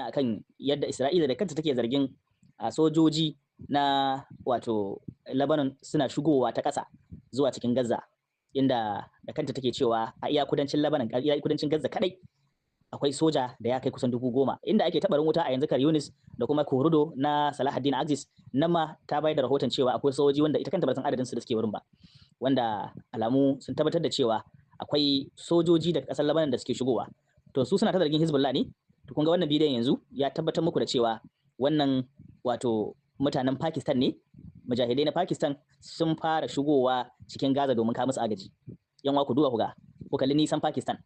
Akan yadda Isra'ila da kanta take zargin a sojoji na wato Lebanon suna shigowa ta ƙasa zuwa cikin Gaza, inda da kanta take cewa a iya kudancin Lebanon, a iya kudancin Gaza kadai akwai soja da ya kai kusan 10,000, inda ake tabarin wuta a yanzu Khan Yunis da kuma Korudo na Salahuddin Axis. Nan ma ta bayar da rahoton cewa akwai sojoji wanda ita kanta ba san adadin su da suke wurin ba, wanda alamu sun tabbatar da cewa akwai sojoji daga ƙasar Lebanon da suke shigowa. To, su suna ta zargin Hezbollah ne. To, kun ga wannan bidiyon yanzu ya tabbatar muku da cewa wannan wato mutanen Pakistan ne, mujahidai na Pakistan sun fara shigowa cikin Gaza domin kawo musu agaji. Yan ku duba ku ga, ku kalli nisan Pakistan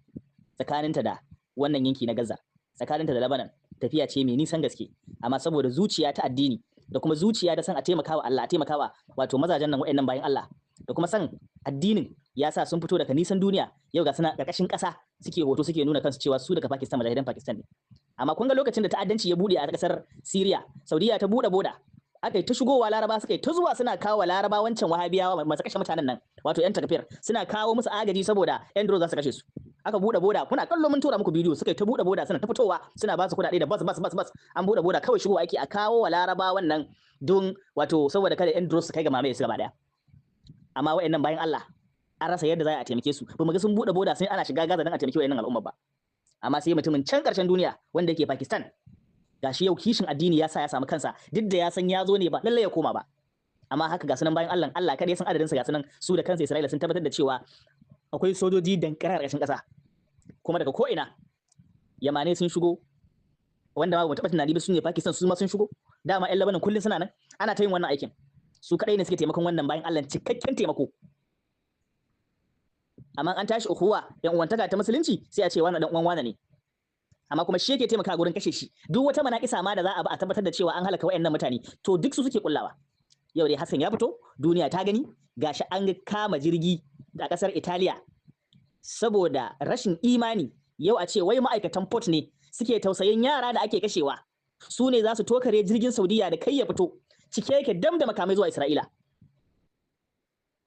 tsakaninta da wannan yanki na Gaza, tsakaninta da Lebanon tafiya ce mai nisan gaske, amma saboda zuciya ta addini da kuma zuciya ta san a taimakawa Allah, a taimakawa wato mazajen nan, waɗannan bayan Allah, da kuma san addinin, ya sa sun fito daga nisan duniya. Yau ga suna ƙarƙashin ƙasa suke hoto, suke nuna kansu cewa su daga Pakistan, mujahidan Pakistan ne. Amma kun ga lokacin da ta'addanci ya bude a ƙasar Syria, Saudiya ta bude boda, aka yi ta shigowa, Laraba suka yi ta zuwa suna kawo Laraba wancan Wahabiyawa masu kashe mutanen nan, wato yan takfir, suna kawo musu agaji saboda yan drone za su kashe su. Aka bude boda, kuna kallo, mun tura muku bidiyo. Suka yi ta bude boda, suna ta fitowa, suna ba su kuɗaɗe da bas bas bas bas. An bude boda, kawai shigowa ake a kawo wa Laraba wannan don wato saboda kada yan drone su kai ga mamaye su gaba daya. Amma wayannan bayan Allah an rasa yadda za a taimake su. Ba mu ga sun bude boda sai ana shiga Gaza don a taimaki wayannan al'umma ba. Amma sai mutumin can ƙarshen duniya wanda yake Pakistan, gashi yau kishin addini ya sa ya samu kansa, duk da ya san ya zo ne ba lallai ya koma ba. Amma haka ga sunan bayan Allah, Allah kada ya san adadin su. Ga sunan, su da kansa Isra'ila sun tabbatar da cewa akwai sojoji dankare a ƙarshen ƙasa, kuma daga ko ina Yamane sun shigo, wanda ma ba mu taɓa tunani ba su ne Pakistan, su ma sun shigo. Dama ƴan Lebanon kullum suna nan ana ta yin wannan aikin. Su kaɗai ne suke taimakon wannan bayan Allah cikakken taimako. Amma an tashi ukuwa, yan uwantaka ta musulunci, sai a ce wannan dan uwan wane ne, amma kuma shi yake taimaka gurin kashe shi. Duk wata manakisa ma da za a ba a tabbatar da cewa an halaka wayannan mutane, to duk su suke kullawa. Yau dai Hassan ya fito, duniya ta gani. Gashi an kama jirgi a kasar Italiya saboda rashin imani. Yau a ce wai ma'aikatan port ne suke tausayin yara da ake kashewa, su ne za su tokare jirgin Saudiya da kai ya fito cike yake dam da makamai zuwa Isra'ila.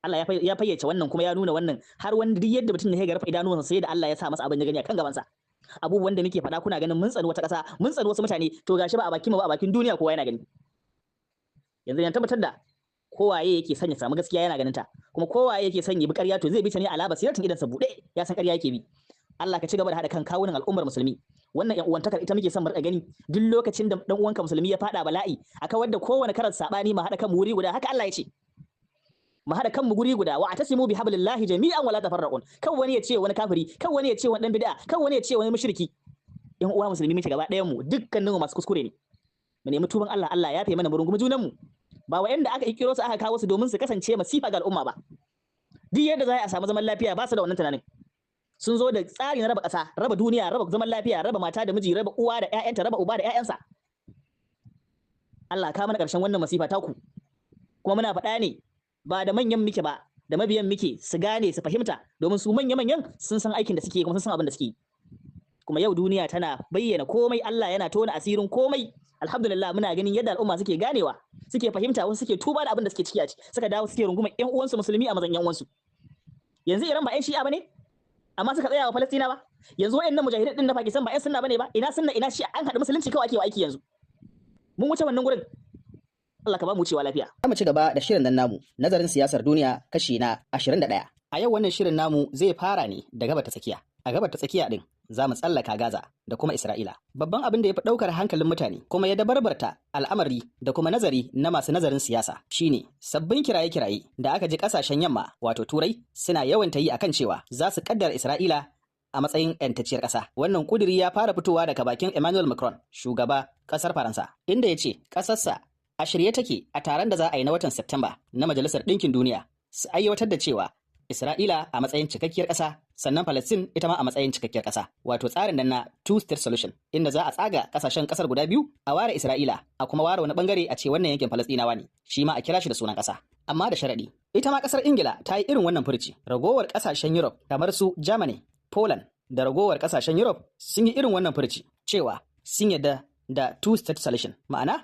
Allah ya fayyace wannan kuma ya nuna wannan, har wanda duk yadda mutum ne ya garfa idanuwansa, sai da Allah ya sa masa abin da gani a kan gabansa. Abubuwan da muke faɗa, kuna ganin mun tsani wata ƙasa, mun tsani wasu mutane, to gashi ba a bakin mu ba, a bakin duniya kowa yana gani. Yanzu yan tabbatar da kowaye yake son ya samu gaskiya yana ganin ta, kuma kowaye yake son ya bi ƙarya, to zai bi ta ne ala basiratin, idan sa buɗe ya san ƙarya yake bi. Allah ka ci gaba da haɗa kan kawunan al'ummar musulmi. Wannan yan uwantakar ita muke son mu gani. Duk lokacin da dan uwanka musulmi ya faɗa bala'i, a kawar da kowane karar sabani, mu haɗa kan wuri guda. Haka Allah ya ce mu haɗa kanmu guri guda: "Wa atasimu bi hablillahi jami'an wala tafarraqun." Kan wani ya ce wani kafiri, kan wani ya ce wani dan bid'a, kan wani ya ce wani mushriki. Yan uwa musulmi muke gaba ɗayan mu, dukkanin mu masu kuskure ne. Mu nemi tuban Allah, Allah ya fi mana, mu rungumi junan mu. Ba wa'anda aka kiro su aka kawo su domin su kasance masifa ga al'umma ba. Duk yadda za a samu zaman lafiya, ba su da wannan tunanin. Sun zo da tsari na raba ƙasa, raba duniya, raba zaman lafiya, raba mata da miji, raba uwa da ƴaƴanta, raba uba da ƴaƴansa. Allah ka mana ƙarshen wannan masifa taku. Kuma muna faɗa ne ba da manyan muke ba, da mabiyan muke, su gane su fahimta, domin su manya manyan sun san aikin da suke, kuma sun san abin da suke. Kuma yau duniya tana bayyana komai, Allah yana tona asirin komai. Alhamdulillah, muna ganin yadda al'umma suke ganewa, suke fahimta, wasu suke tuba da abin da suke ciki a ciki, suka dawo suke rungumar ƴan uwansu musulmi a matsayin ƴan uwansu. Yanzu Iran ba ƴan Shi'a bane, amma suka tsaya wa Falastina ba? Yanzu wayannan mujahidin din na Pakistan ba ƴan sunna bane ba? Ina sunna, ina Shi'a? An haɗu, musulunci kawai ake wa aiki. Yanzu mun wuce wannan gurin. Allah ka ba mu wucewa lafiya. Za mu ci gaba da shirin nan namu, nazarin siyasar duniya kashi na 21. A yau wannan shirin namu zai fara ne da Gabar ta Tsakiya. A Gabar ta Tsakiya din za mu tsallaka Gaza da kuma Isra'ila. Babban abin da ya fi ɗaukar hankalin mutane kuma ya dabarbarta al'amari da kuma nazari na masu nazarin siyasa shine sabbin kiraye-kiraye da aka ji ƙasashen yamma, wato Turai, suna yawan ta yi akan cewa za su kaddara Isra'ila a matsayin 'yantacciyar ƙasa. Wannan ƙuduri ya fara fitowa daga bakin Emmanuel Macron, shugaba ƙasar Faransa, inda ya ce ƙasarsa a shirye take a taron da za a yi na watan Septemba na Majalisar Ɗinkin Duniya su aiwatar da cewa Isra'ila a matsayin cikakkiyar ƙasa, sannan Palestine ita ma a matsayin cikakkiyar ƙasa. Wato tsarin nan na two state solution, inda za a tsaga ƙasashen ƙasar guda biyu, a ware Isra'ila, a kuma ware wani bangare a ce wannan yankin Falastinawa ne, shi ma a kira shi da sunan ƙasa. Amma da sharaɗi. Ita ma ƙasar Ingila ta yi irin wannan furci. Ragowar ƙasashen Europe kamar su Germany, Poland da ragowar ƙasashen Europe sun yi irin wannan furci cewa sun yarda da two state solution. Ma'ana,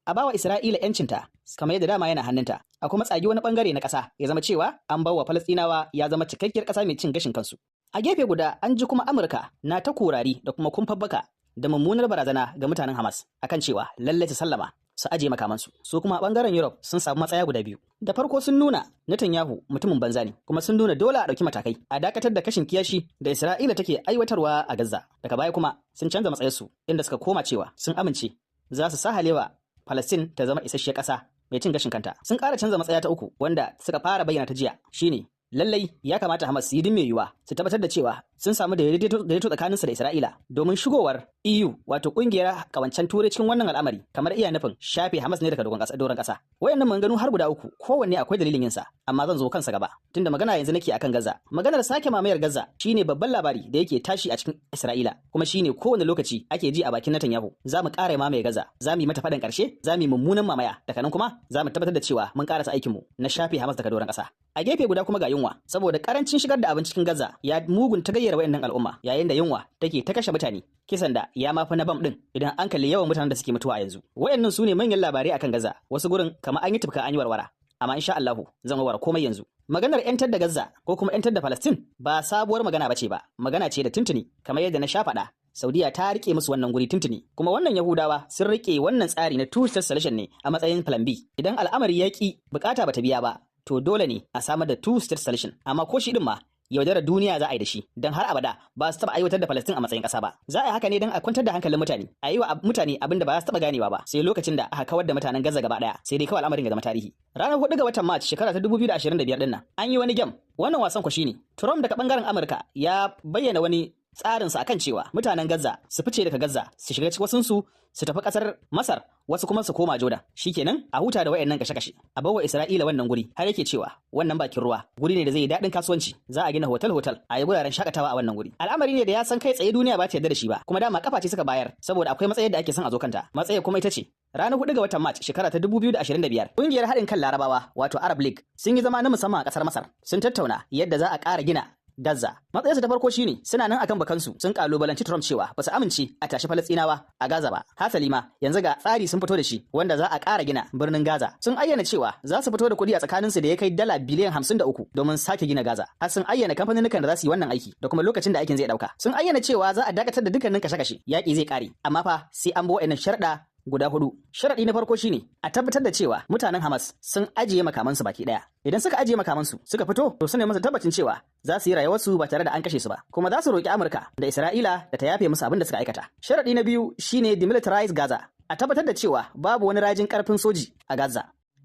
a bawa Isra'ila ‘yancinta kamar yadda dama yana hannunta, a kuma tsagi wani bangare na ƙasa ya zama cewa an bawa Falastinawa, ya zama cikakkiyar ƙasa mai cin gashin kansu. A gefe guda, an ji kuma Amurka na ta kurari da kuma kumfar baka da mummunar barazana ga mutanen Hamas akan cewa lallai su sallama su ajiye makamansu. Su kuma bangaren Europe sun samu matsaya guda biyu. Da farko sun nuna Netanyahu mutumin banza ne, kuma sun nuna dole a ɗauki matakai a dakatar da kashin kiyashi da Isra'ila take aiwatarwa a Gaza. Daga baya kuma sun canza matsayarsu inda suka koma cewa sun amince za su sahalewa Palestine ta zama isasshiyar ƙasa mai cin gashin kanta. Sun ƙara canza matsaya ta uku wanda suka fara bayyana ta jiya shine lallai ya kamata Hamas su yi duk mai yiwuwa su tabbatar da cewa sun samu daidaito tsakaninsu da Isra'ila domin shigowar EU, wato kungiyar kawancen Turai, cikin wannan al'amari kamar iya nufin shafe Hamas ne daga doron kasa. Wayannan maganganu har guda uku kowanne akwai dalilin yinsa, amma zan zo kansa gaba tunda magana yanzu nake akan Gaza. Maganar sake mamayar Gaza shine babban labari da yake tashi a cikin Isra'ila, kuma shine kowane lokaci ake ji a bakin Netanyahu: za mu ƙara mamaye Gaza, za mu yi mata faɗan ƙarshe, za mu yi mummunan mamaya, daga nan kuma za mu tabbatar da cewa mun ƙarasa aikinmu na shafe Hamas daga doron ƙasa. A gefe guda kuma ga yunwa, saboda karancin shigar da abinci cikin Gaza ya mugun ta gayyara wayannan al'umma, yayin da yunwa take ta kashe mutane, kisan da ya mafi na bam din idan an kalli yawan mutanen da suke mutuwa a yanzu. Wayannan su ne manyan labarai akan Gaza. Wasu gurin kamar an yi tufka an yi warwara, amma insha Allahu zan warware komai yanzu. Maganar 'yantar da Gaza ko kuma 'yantar da Palestine ba sabuwar magana bace ba, magana ce da tuntuni, kamar yadda na sha faɗa, Saudiya ta rike musu wannan guri tuntuni, kuma wannan Yahudawa sun rike wannan tsari na two state solution ne a matsayin plan B. Idan al'amari ya ki bukata bata biya ba, to dole ne a samar da two state solution, amma ko shi din ma yaudarar duniya za a yi da shi, don har abada ba su taba aiwatar da Palestine a matsayin ƙasa ba. Za a yi haka ne don a kwantar da hankalin mutane, a yi wa mutane abin da ba za su taba ganewa ba, sai lokacin da aka kawar da mutanen Gaza gaba daya, sai dai kawai al'amarin ya zama tarihi. Ranar 4 ga watan March shekara ta 2025 din nan an yi wani game. Wannan wasan ku shine Trump daga bangaren Amurka ya bayyana wani tsarinsa akan cewa mutanen Gaza su fice daga Gaza, su shiga wasunsu su tafi kasar Masar, wasu kuma su koma Jordan. Shikenan a huta da wayannan kashe-kashe. A bawa Isra'ila wannan guri, har yake cewa wannan bakin ruwa guri ne da zai yi daɗin kasuwanci, za a gina hotel-hotel, a yi guraren shakatawa a wannan guri. Al'amari ne da ya san kai tsaye duniya ba ta yarda da shi ba, kuma dama kafa ce suka bayar saboda akwai matsayar da ake son a zo kanta. Matsayar kuma ita ce ranar 4 ga watan March shekara ta 2025, ƙungiyar haɗin kan Larabawa, wato Arab League, sun yi zama na musamman a ƙasar Masar. Sun tattauna yadda za a ƙara gina Gaza. Matsayarsu ta farko shine suna nan akan bakansu, sun kalubalanci Trump cewa ba su amince a tashi Falastinawa a Gaza ba. Hasali ma yanzu ga tsari sun fito da shi wanda za a ƙara gina birnin Gaza. Sun ayyana cewa za su fito da kuɗi a tsakaninsu da ya kai dala biliyan 53 domin sake gina Gaza. Har sun ayyana kamfanin da za su yi wannan aiki da kuma lokacin da aikin zai ɗauka. Sun ayyana cewa za a dakatar da dukkanin kashe-kashe, yaƙi zai ƙare. Amma fa sai an bi wa'annan sharɗa guda hudu. Sharaɗi na farko shine a tabbatar da cewa mutanen Hamas sun ajiye makamansu baki ɗaya. Idan suka ajiye makamansu suka fito, to su ne masa tabbacin cewa za su yi rayuwarsu ba tare da an kashe su ba. Kuma za su roƙi Amurka da Isra'ila da ta yafe musu abin da suka aikata. Sharaɗi na biyu shine demilitarize Gaza. A tabbatar da cewa babu wani rajin ƙarfin soji a Gaza.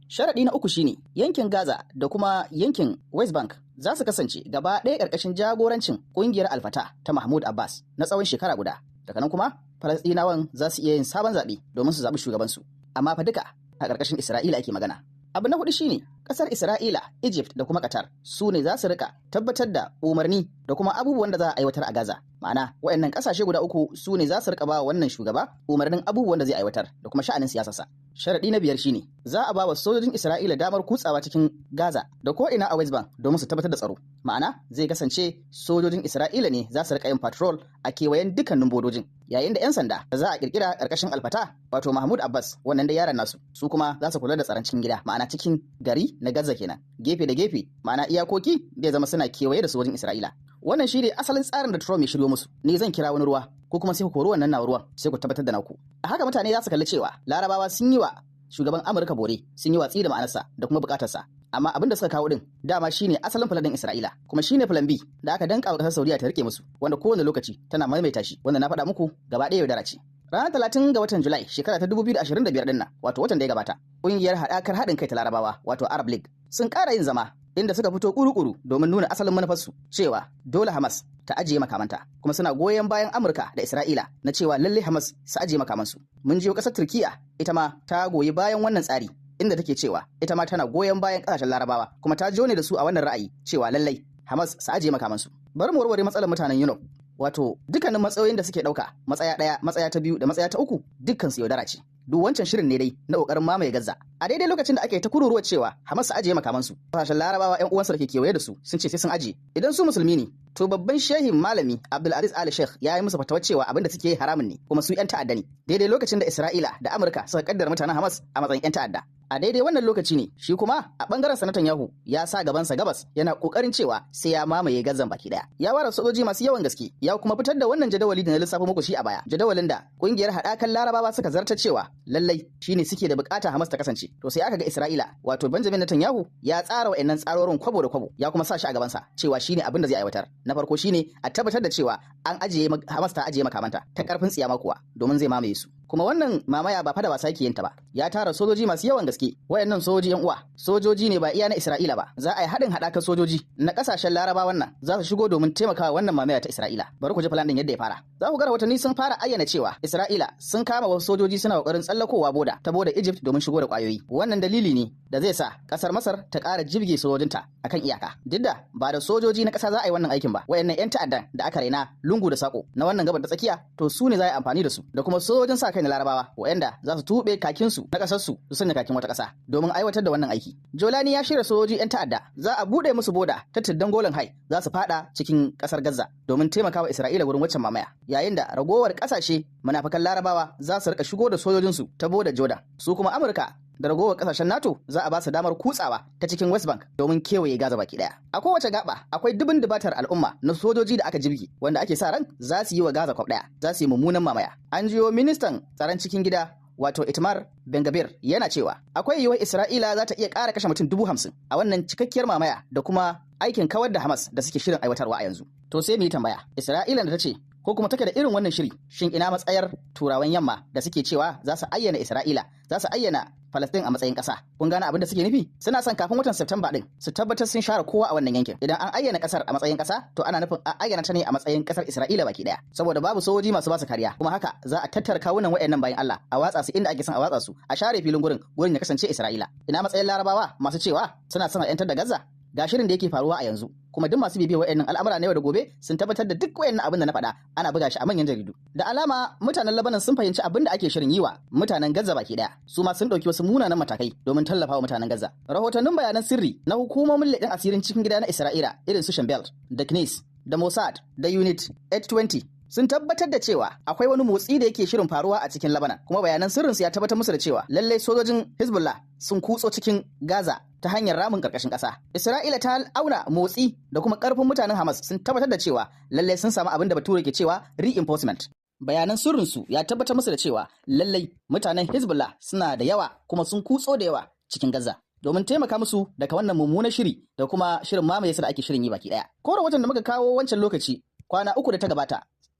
Sharaɗi na uku shine yankin Gaza da kuma yankin West Bank za su kasance gaba ɗaya ƙarƙashin jagorancin ƙungiyar Alfata ta Mahmud Abbas na tsawon shekara guda. Daga nan kuma Falasɗinawan za su iya yin sabon zaɓe domin su zaɓi shugabansu. Amma fa duka a ƙarƙashin Isra'ila ake magana. Abu na hudu shine ƙasar Isra'ila, Egypt da kuma Qatar su ne za su rika tabbatar da umarni da kuma abubuwan da za a aiwatar a Gaza. Ma'ana, waɗannan ƙasashe guda uku su ne za su rika ba wannan shugaba umarnin abubuwan da zai aiwatar da kuma sha'anin siyasarsa. Sharaɗi na biyar shine za a ba wa sojojin Isra'ila damar kutsawa cikin Gaza da ko ina a West Bank domin su tabbatar da tsaro. Ma'ana, zai kasance sojojin Isra'ila ne za su rika yin patrol a kewayen dukkanin bodojin. Yayin da 'yan sanda da za a kirkira ƙarƙashin Alfata, wato Mahmud Abbas, wannan da yaran nasu, su kuma za su kula da tsaron cikin gida, ma'ana cikin gari na Gaza kenan. Gefe da gefe, ma'ana iyakoki zai zama suna kewaye da sojojin Isra'ila. Wannan shi ne asalin tsarin da Trump ya shiryo musu. Ni zan kira wani ruwa, ko kuma sai ku kori wannan na ruwan, sai ku tabbatar da naku. A haka mutane za su kalli cewa Larabawa sun yi wa shugaban Amurka bore, sun yi watsi da ma'anarsa da kuma bukatarsa. Amma abin da suka kawo din dama shine asalin plan din Isra'ila, kuma shine plan B da aka danka wa kasar Saudiya ta rike musu, wanda kowane lokaci tana maimaita shi, wanda na faɗa muku gaba ɗaya yaudara ce. Ranar 30 ga watan Julai shekara ta 2025 din nan, wato watan da ya gabata, ƙungiyar haɗakar haɗin kai ta Larabawa, wato Arab League, sun ƙara yin zama inda suka fito kuru-kuru domin nuna asalin manufarsu cewa dole Hamas ta ajiye makamanta, kuma suna goyon bayan Amurka da Isra'ila na cewa lalle Hamas su ajiye makamansu. Mun jiyo ƙasar Turkiya ita ma ta goyi bayan wannan tsari, inda take cewa ita ma tana goyon bayan ƙasashen Larabawa, kuma ta jone da su a wannan ra'ayi cewa lallai Hamas su ajiye makamansu. Bari mu warware matsalar mutanen Europe. Wato dukkanin matsayoyin da suke ɗauka, matsaya ɗaya, matsaya ta biyu da matsaya ta uku, dukkan su yaudara ce. Duk wancan shirin ne dai na ƙoƙarin mamaye Gaza. A daidai lokacin da ake ta kururuwa cewa Hamas su ajiye makamansu, kasashen Larabawa ƴan uwansu da ke kewaye da su sun ce sai sun ajiye. Idan su musulmi ne, to babban shehin malami Abdulaziz Ali Sheikh ya yi musu fatawar cewa abin da suke yi haramun ne, kuma su ƴan ta'adda ne. Daidai lokacin da Isra'ila da Amurka suka kaddara mutanen Hamas a matsayin ƴan ta'adda. A daidai wannan lokaci ne shi kuma a bangaren Netanyahu ya sa gabansa gabas, yana kokarin cewa sai ya mamaye Gazan baki daya. Ya ware sojoji masu yawan gaske, ya kuma fitar da wannan jadawali da na lissafo muku shi a baya. Jadawalin da kungiyar haɗakan Larabawa suka zartar cewa lallai shine suke da bukata Hamas ta kasance. To sai aka ga Isra'ila, wato Benjamin Netanyahu, ya tsara wa'annan tsarorin kwabo da kwabo, ya kuma sa shi a gabansa cewa shine abin da zai aiwatar. Na farko shine a tabbatar da cewa an ajiye Hamas ta ajiye makamanta ta karfin tsiyama kuwa, domin zai mamaye su. Kuma wannan mamaya ba fa da wasa yake yin ta ba. Ya tara sojoji masu yawan gaske. Wayannan sojoji, yan uwa, sojoji ne ba iya na Isra'ila ba. Za a yi haɗin haɗakar sojoji na ƙasashen Laraba wannan za su shigo domin taimakawa wannan mamaya ta Isra'ila. Bari ku ji plan din yadda ya fara. Za ku ga rahotanni sun fara ayyana cewa Isra'ila sun kama wasu sojoji suna kokarin tsallakowa boda ta boda Egypt domin shigo da kwayoyi. Wannan dalili ne da zai sa ƙasar Masar ta ƙara jibge sojojinta akan iyaka. Duk da ba da sojoji na ƙasa za a yi wannan aikin ba, wayannan 'yan ta'addan da aka raina lungu da sako na wannan gabar ta tsakiya, to su ne za a yi amfani da su, da kuma sojojin sa kai na Larabawa wayanda za su tuɓe kakin su na ƙasar su, su sanya kakin wata ƙasa domin aiwatar da wannan aiki. Jolani ya shirya sojoji 'yan ta'adda, za a buɗe musu boda ta tuddan Golan Heights, za su fada cikin ƙasar Gaza domin taimakawa Isra'ila wurin waccan mamaya, yayin da ragowar ƙasashe munafikan Larabawa za su rika shigo da sojojinsu ta boda Jordan. Su kuma Amurka da ragowar kasashen NATO za a ba su damar kutsawa ta cikin West Bank domin kewaye Gaza baki daya. A kowace gaba akwai dubin dubatar al'umma na sojoji da aka jibgi, wanda ake sa ran za su yi wa Gaza kwab daya, za su yi mummunan mamaya. An jiyo ministan tsaron cikin gida, wato Itamar Ben-Gvir, yana cewa akwai yiwuwar Isra'ila za ta iya ƙara kashe mutum 50,000 a wannan cikakkiyar mamaya da kuma aikin kawar da Hamas da suke shirin aiwatarwa a yanzu. To sai mu yi tambaya, Isra'ila da ta ce ko kuma take da irin wannan shiri, shin ina matsayar Turawan Yamma da suke cewa za su ayyana Isra'ila, za su ayyana Palestine a matsayin ƙasa? Kun gane abin da suke nufi? Suna son kafin watan September din su tabbatar sun share kowa a wannan yankin. Idan an ayyana ƙasar a matsayin ƙasa, to ana nufin a ayyana ta ne a matsayin ƙasar Isra'ila baki daya. Saboda babu sojoji masu basu kariya, kuma haka za a tattara kawunan wayannan bayin Allah, a watsa su inda ake son a watsa su, a share filin gurin, gurin ya kasance Isra'ila. Ina matsayin Larabawa masu cewa suna son a 'yantar da Gaza? Ga shirin da yake faruwa a yanzu, kuma duk masu bibiyar wayannan al'amura na yau da gobe sun tabbatar da duk wayannan abin da na faɗa ana buga shi a manyan jaridu. Da alama mutanen Lebanon sun fahimci abin da ake shirin yi wa mutanen Gaza baki daya. Su ma sun ɗauki wasu munanan matakai domin tallafawa mutanen Gaza. Rahotannin bayanan sirri na hukumomin leƙen asirin cikin gida na Isra'ila irin su Shin Bet da Knesset da Mossad da Unit 820 sun tabbatar da cewa akwai wani motsi da yake shirin faruwa a cikin Lebanon, kuma bayanan sirrinsu ya tabbatar musu da cewa lallai sojojin Hezbollah sun kutso cikin Gaza ta hanyar ramin karkashin ƙasa. Isra'ila ta auna motsi da kuma ƙarfin mutanen Hamas, sun tabbatar da cewa lallai sun samu abin da Bature ke cewa reinforcement. Bayanan sirrinsu ya tabbatar musu da cewa lallai mutanen Hezbollah suna da yawa kuma sun kutso da yawa cikin Gaza domin taimaka musu daga wannan mummunan shiri da kuma shirin mamaye su da ake shirin yi baki daya. Ko rahoton da muka kawo wancan lokaci kwana 3 da ta gabata,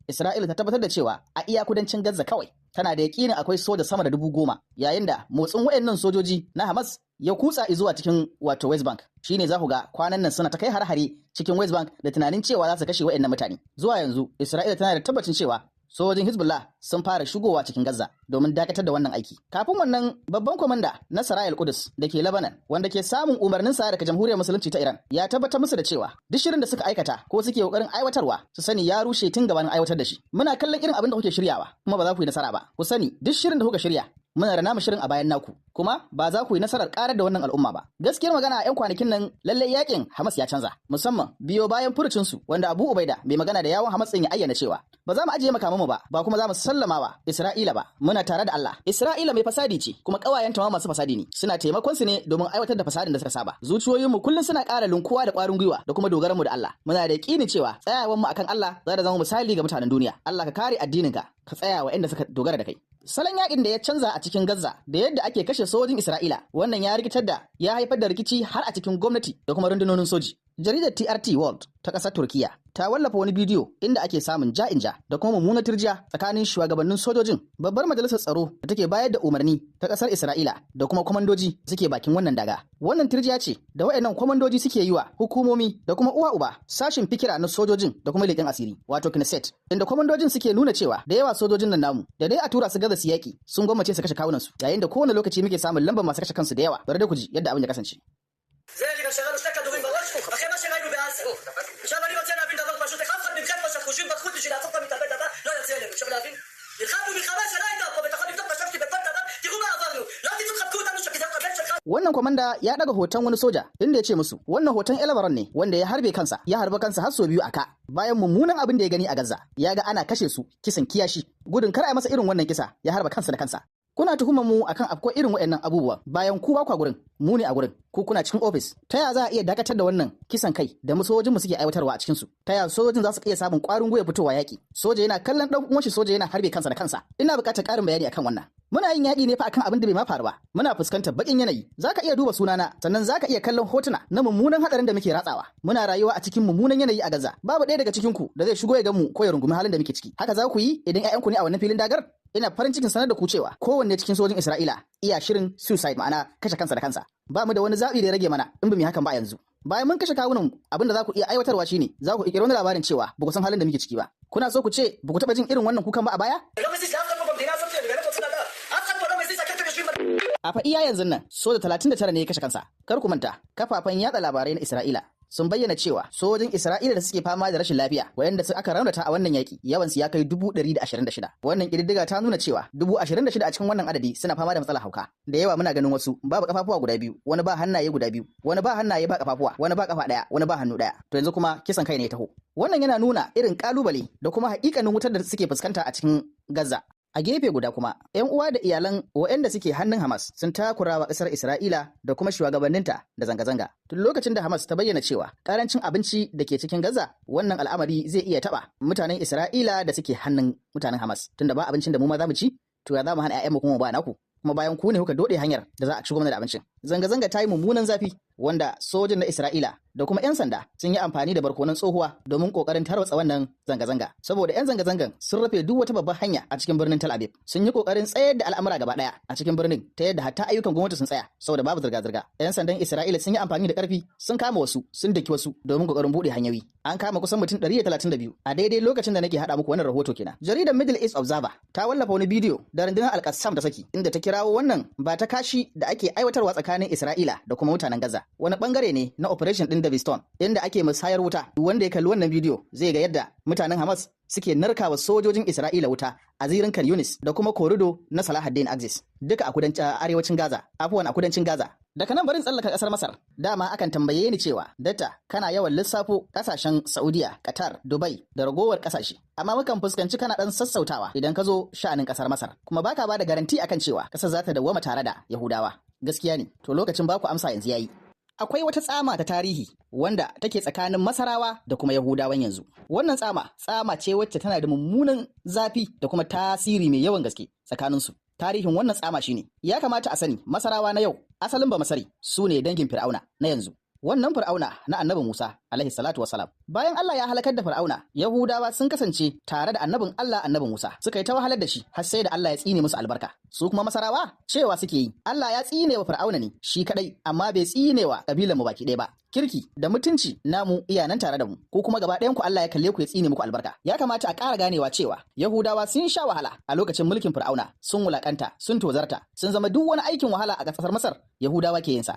Isra'ila ta tabbatar da cewa a iya kudancin Gaza kawai tana da yakinin akwai soja sama da 10,000, yayin da motsin wayannan sojoji na Hamas ya kutsa zuwa cikin wato West Bank. Shine za ku ga kwanan nan suna ta kai har-hare cikin West Bank da tunanin cewa za su kashe wayannan mutane. Zuwa yanzu Isra'ila tana da tabbacin cewa sojojin Hezbollah sun fara shigowa cikin Gaza domin dakatar da wannan aiki. Kafin wannan, babban kwamanda na Sarayal Qudus da ke Lebanon, wanda ke samun umarnin sa daga Jamhuriyar Musulunci ta Iran, ya tabbatar musu da cewa duk shirin da suka aikata ko suke kokarin aiwatarwa, su sani ya rushe tun gabanin aiwatar da shi. Muna kallon irin abin da kuke shiryawa, kuma ba za ku yi nasara ba. Ku sani, duk shirin da kuka shirya, muna da namu shirin a bayan naku, kuma ba za ku yi nasarar karar da wannan al'umma ba. Gaskiyar magana, a 'yan kwanakin nan lallai yakin Hamas ya canza, musamman biyo bayan furucin su wanda Abu Ubaida, mai magana da yawun Hamas din, ya ayyana cewa ba za mu ajiye makamanmu ba, ba kuma za mu sallama wa Isra'ila ba, muna tare da Allah. Isra'ila mai fasadi ce, kuma kawayenta ma masu fasadi ne, suna taimakon su ne domin aiwatar da fasadin da suka saba. Zuciyoyinmu kullum suna ƙara lunkuwa da ƙwarin gwiwa da kuma dogaran mu da Allah. Muna da yaƙinin cewa tsayawan mu akan Allah za ta zama misali ga mutanen duniya. Allah ka kare addininka, ka tsaya wa inda suka dogara da kai. Salon yakin da ya canza a cikin Gaza da yadda ake kashe sojin Isra'ila, wannan ya rikitar da ya haifar da rikici har a cikin gwamnati da kuma rundunonin soji. Jaridar TRT World ta ƙasar Turkiya ta wallafa wani bidiyo inda ake samun ja'inja da kuma mummunar turjiya tsakanin shugabannin sojojin, babbar majalisar tsaro da take bayar da umarni ta ƙasar Isra'ila, da kuma kwamandoji suke bakin wannan daga. Wannan turjiya ce da waɗannan kwamandoji suke yi wa hukumomi da kuma uwa uba sashin fikira na sojojin da kuma leƙen asiri, wato Knesset, inda kwamandojin suke nuna cewa da yawa sojojin nan namu da dai a tura su Gaza su yaƙi, sun gwammace su kashe kawunansu, yayin da kowane lokaci muke samun lambar masu kashe kansu da yawa. Bari da ku ji yadda abin ya kasance. זה גם שירה לו שתי כדורים בראש, אחרי מה שראינו בעזה. עכשיו אני רוצה להבין דבר פשוט, איך אף אחד מכם פה שחושבים בחוץ בשביל לעצור את המתאבד הבא, לא יוצא אלינו, אפשר להבין? נלחמנו מלחמה שלא הייתה פה, ואתה יכול לבדוק בשם שלי בכל דבר, תראו מה עברנו. לא תצאו תחבקו אותנו כי זה הבן שלך. Wannan kwamanda ya daga hoton wani soja inda ya ce musu wannan hoton Elbaron ne wanda ya harbe kansa, ya harba kansa har sau biyu a ka bayan mummunan abin da ya gani a Gaza. Ya ga ana kashe su kisan kiyashi. Gudun kar a masa irin wannan kisa, ya harba kansa da kansa. Kuna tuhumar mu akan afko irin waɗannan abubuwa bayan ku ba kwa gurin, mu ne a gurin, ku kuna cikin ofis. Ta ya za a iya dakatar da wannan kisan kai da mu sojojin mu suke aiwatarwa a cikin su? Ta ya sojojin za su iya samun ƙwarin gwiwa fitowa yaƙi? Soja yana kallon ɗan uwan shi, soja yana harbe kansa da kansa. Ina buƙatar ƙarin bayani akan wannan. Muna yin yaƙi ne fa akan abin da bai ma faru ba. Muna fuskantar baƙin yanayi. Zaka iya duba sunana, sannan zaka iya kallon hotuna na mummunan hadarin da muke ratsawa. Muna rayuwa a cikin mummunan yanayi a Gaza. Babu ɗaya daga cikin ku da zai shigo ya gan mu ko ya rungumi halin da muke ciki. Haka za ku yi idan ƴaƴanku ne a wannan filin dagar? Ina farin cikin sanar da ku cewa kowanne cikin sojin Isra'ila iya shirin suicide, ma'ana kashe kansa da kansa. Ba mu da wani zaɓi da ya rage mana in ba mu yi hakan ba yanzu. Bayan mun kashe kawunan, abin da za ku iya aiwatarwa shine za ku ƙirƙiri wani labarin cewa ba ku san halin da muke ciki ba. Kuna so ku ce ba ku taɓa jin irin wannan kukan ba a baya? לא מזיז לאף אחד פה במדינה הזאת, אני באמת רוצה לדעת. אף אחד פה לא מזיז, אתם יושבים. A fa iya yanzu nan soja 39 ne ya kashe kansa. Kar ku manta, kafafen yatsa labarai na Isra'ila sun bayyana cewa sojin Isra'ila da suke fama da rashin lafiya wayanda su aka raunata a wannan yaki, yawan su ya kai 126,000. Wannan ƙididdiga ta nuna cewa 26,000 a cikin wannan adadi suna fama da matsalar hauka. Da yawa muna ganin wasu babu kafafuwa guda biyu, wani ba hannaye guda biyu, wani ba hannaye ba kafafuwa, wani ba kafa ɗaya, wani ba hannu ɗaya. To yanzu kuma kisan kai ne ya taho. Wannan yana nuna irin kalubale da kuma haƙiƙanin wutar da suke fuskanta a cikin Gaza. A gefe guda kuma, 'yan uwa da iyalan waɗanda suke hannun Hamas sun takura wa ƙasar Isra'ila da kuma shugabanninta da zanga-zanga. Tun lokacin da Hamas ta bayyana cewa ƙarancin abinci da ke cikin Gaza, wannan al'amari zai iya taɓa mutanen Isra'ila da suke hannun mutanen Hamas. Tunda ba abincin da mu ma za mu ci, to ya za mu hana 'ya'yanmu kuma ba naku? Kuma bayan ku ne kuka dode hanyar da za a shigo mana da abincin. Zanga-zanga ta yi mummunan zafi, wanda sojin na Isra'ila da kuma 'yan sanda sun yi amfani da barkonon tsohuwa domin kokarin tarwatsa wannan zanga-zanga. Saboda 'yan zanga-zangan sun rufe duk wata babbar hanya a cikin birnin Tel Aviv. Sun yi kokarin tsayar da al'amura gaba daya a cikin birnin, ta yadda hatta ayyukan gwamnati sun tsaya saboda babu zirga-zirga. 'Yan sandan Isra'ila sun yi amfani da karfi, sun kama wasu, sun daki wasu domin kokarin bude hanyoyi. An kama kusan mutum 132 a daidai lokacin da nake hada muku wannan rahoto kenan. Jaridar Middle East Observer ta wallafa wani bidiyo da rundunar Al-Qassam ta saki, inda ta kirawo wannan ba ta kashi da ake aiwatarwa tsakanin Isra'ila da kuma mutanen Gaza. Wani bangare ne na operation din David Stone, inda ake musayar wuta. Wanda ya kalli wannan bidiyo zai ga yadda mutanen Hamas suke narkawa sojojin Isra'ila wuta a zirin Khan Yunis da kuma korido na Salahuddin Axis, duka a kudancin arewacin Gaza, afuwan, a kudancin Gaza. Daga nan barin tsallaka kasar Masar. Dama akan tambaye ni cewa, "Datta, kana yawan lissafo kasashen Saudiya, Qatar, Dubai da ragowar kasashe. Amma mukan fuskanci kana dan sassautawa idan ka zo sha'anin kasar Masar. Kuma baka bada garanti akan cewa kasar za ta dawwama tare da Yahudawa." Gaskiya ne. To lokacin baku amsa yanzu yayi. Akwai wata tsama ta tarihi wanda take tsakanin Masarawa da kuma Yahudawan yanzu. Wannan tsama, tsama ce wacce tana da mummunan zafi da kuma tasiri mai yawan gaske tsakaninsu. Tarihin wannan tsama shine, ya kamata a sani, Masarawa na yau, asalin ba Masari, su ne dangin Fir'auna na yanzu. Wannan Fir'auna na Annabi Musa alaihi salatu wasalam. Bayan Allah ya halakar da Fir'auna, Yahudawa sun kasance tare da annabin Allah, Annabi Musa. Suka yi ta wahalar da shi har sai da Allah ya tsine musu albarka. Su kuma Masarawa cewa suke yi, "Allah ya tsine wa Fir'auna ne shi kadai, amma bai tsine wa kabilan mu baki ɗaya ba. Kirki da mutunci namu iya nan tare da mu, ko kuma gaba ɗayan ku Allah ya kalle ku ya tsine muku albarka." Ya kamata a ƙara ganewa cewa Yahudawa sun sha wahala a lokacin mulkin Fir'auna, sun wulakanta, sun tozarta, sun zama duk wani aikin wahala a ƙasar Masar Yahudawa ke yin sa.